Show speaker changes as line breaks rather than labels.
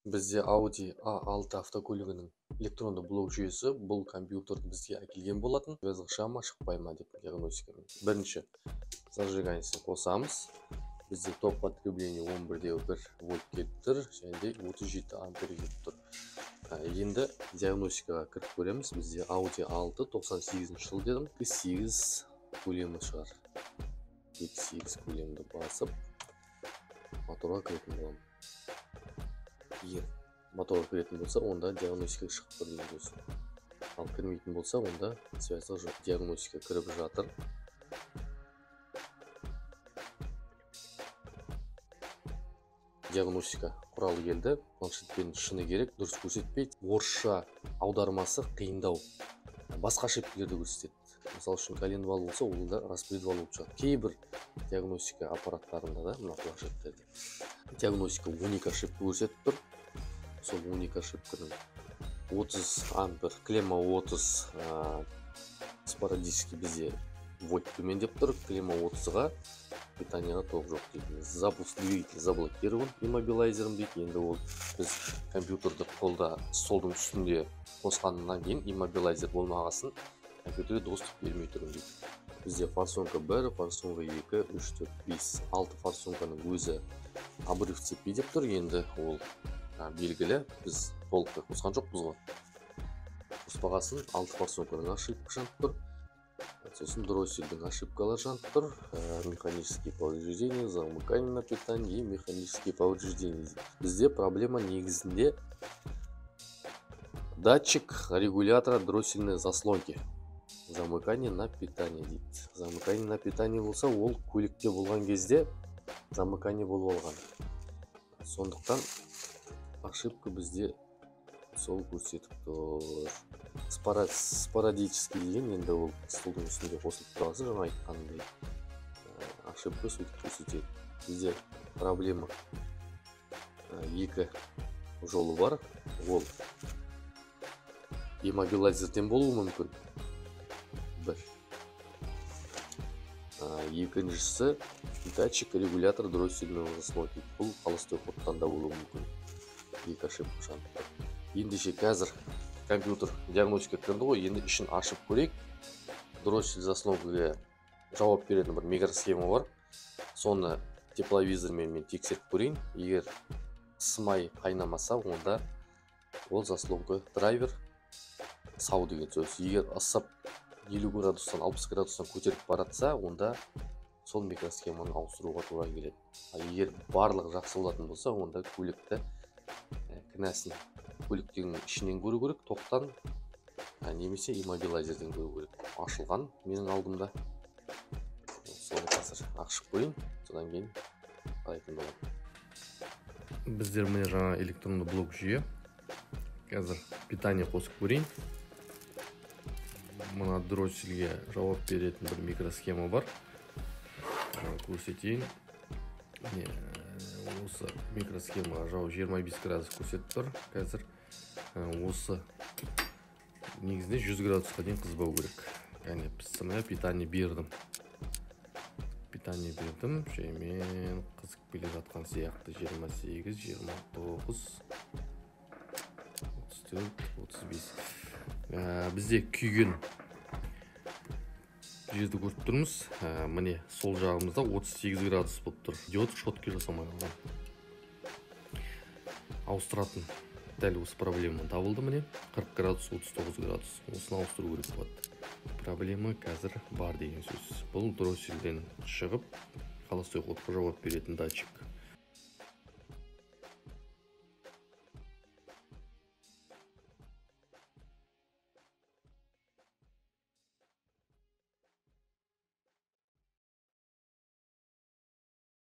Бізде Audi A6 автокөлігінің электронды блок жүйесі бұл компьютерді бізге әкелген болатын. Связь шыға ма, шықпай ма деп диагностикамен. Бірінші зажиганиесін қосамыз. Бізде ток потребление 11,1 вольт келіп тұр және де 37 ампер келіп тұр. Енді диагностикаға кіріп көреміз. Бізде Audi A6 98 жыл дедім. 8 көлемі шығар. 8 көлемді басып моторға кіретін боламын. Егер моторға кіретін болса, онда диагностика шығып тұр деген сөз. Ал кірмейтін болса, онда связь жоқ. Диагностика кіріп жатыр. Диагностика құралы келді. Планшетпен шыны керек, дұрыс көрсетпейді. Орысша аудармасы қиындау. Басқа ошибкалерді көрсетеді. Мысалы үшін коленвал болса, ол да распредвал болып шығады. Кейбір диагностика аппараттарында да, мына планшеттерде диагностика 12 ошибка көрсетіп тұр. Сол 12 ошибканың 30 ампер, клемма 30, спорадически бізде вольт төмендеп тұр. Клемма 30-ға питанияға ток жоқ дейді. Запуск двигатель заблокирован иммобилайзером дейді. Енді ол біз компьютерді қолда столдың үстінде қосқаннан кейін иммобилайзер болмағасын компьютерге доступ бермей тұр дейді. Бізде форсунка 1, форсунка 2, 3, 4, 5, 6 форсунканың өзі обрыв цепи деп тұр. Енді ол белгілі, біз толықтай қосқан жоқпыз ғой. Қоспағасын 6 форсунканың ошибка жанып тұр. Сосын дроссельдің ошибкалары жанып тұр. Механические повреждения, замыкание на питании и механические повреждения. Бізде проблема негізінде датчик регулятора дроссельной заслонки. Замыкание на питание дейді. Замыкание на питание болса, ол көлікте болған кезде замыкание болып алған. Сондықтан ошибка бізде сол көрсетіп тұр. Спорадический деген енді ол столдың үстінде қосылып тұрғасы жаңа айтқанымдай, ошибка сөйтіп көрсетеді. Бізде проблема екі жолы бар. Ол иммобилайзерден болуы мүмкін. Бір. Екіншісі датчик регулятор дроссельного заслонки. Бұл холостой ходтан да болуы мүмкін. Екі ошибка жанып тұр. Ендеше қазір компьютер диагностика кірді ғой, енді ішін ашып көрейік. Дроссель заслонкаға жауап беретін бір микросхема бар. Соны тепловизормен мен тексеріп көрейін. Егер сымай қайнамаса, онда ол заслонка драйвер сау деген сөз. Егер ысып 50 градустан 60 градустан көтеріп баратса, онда сол микросхеманы ауыстыруға тура келеді. Ал егер барлығы жақсы болатын болса, онда көлікті кінәсін көліктің ішінен көру керек, тоқтан немесе иммобилайзерден көру керек. Ашылған менің алдымда. Соны қазір ашып көрейін, содан кейін қарайтын боламын. Біздер міне жаңа электронды блок жүйе. Қазір питание қосып көрейін. Мына дроссельге жауап беретін бір микросхема бар. Көрсетейін. Міне, осы микросхемаға жауап 25 градус көрсетіп тұр. Қазір осы негізінде 100 градусқа дейін қызбау керек. Яғни пісімі питание бердім. Питание бердім, жаймен қызып келе жатқан сияқты. 28, 29, 34, 35. Бізде күйген жерді көріп тұрмыз. Міне сол жағымызда 38 градус болып тұр. Диод шотки жасамай қалған. Ауыстыратын дәл осы проблема табылды міне. 40 градус, 39 градус. Осыны ауыстыру керек болады. Проблема қазір бар деген сөз. Бұл дроссельден шығып, холостой ходқа жауап беретін датчик.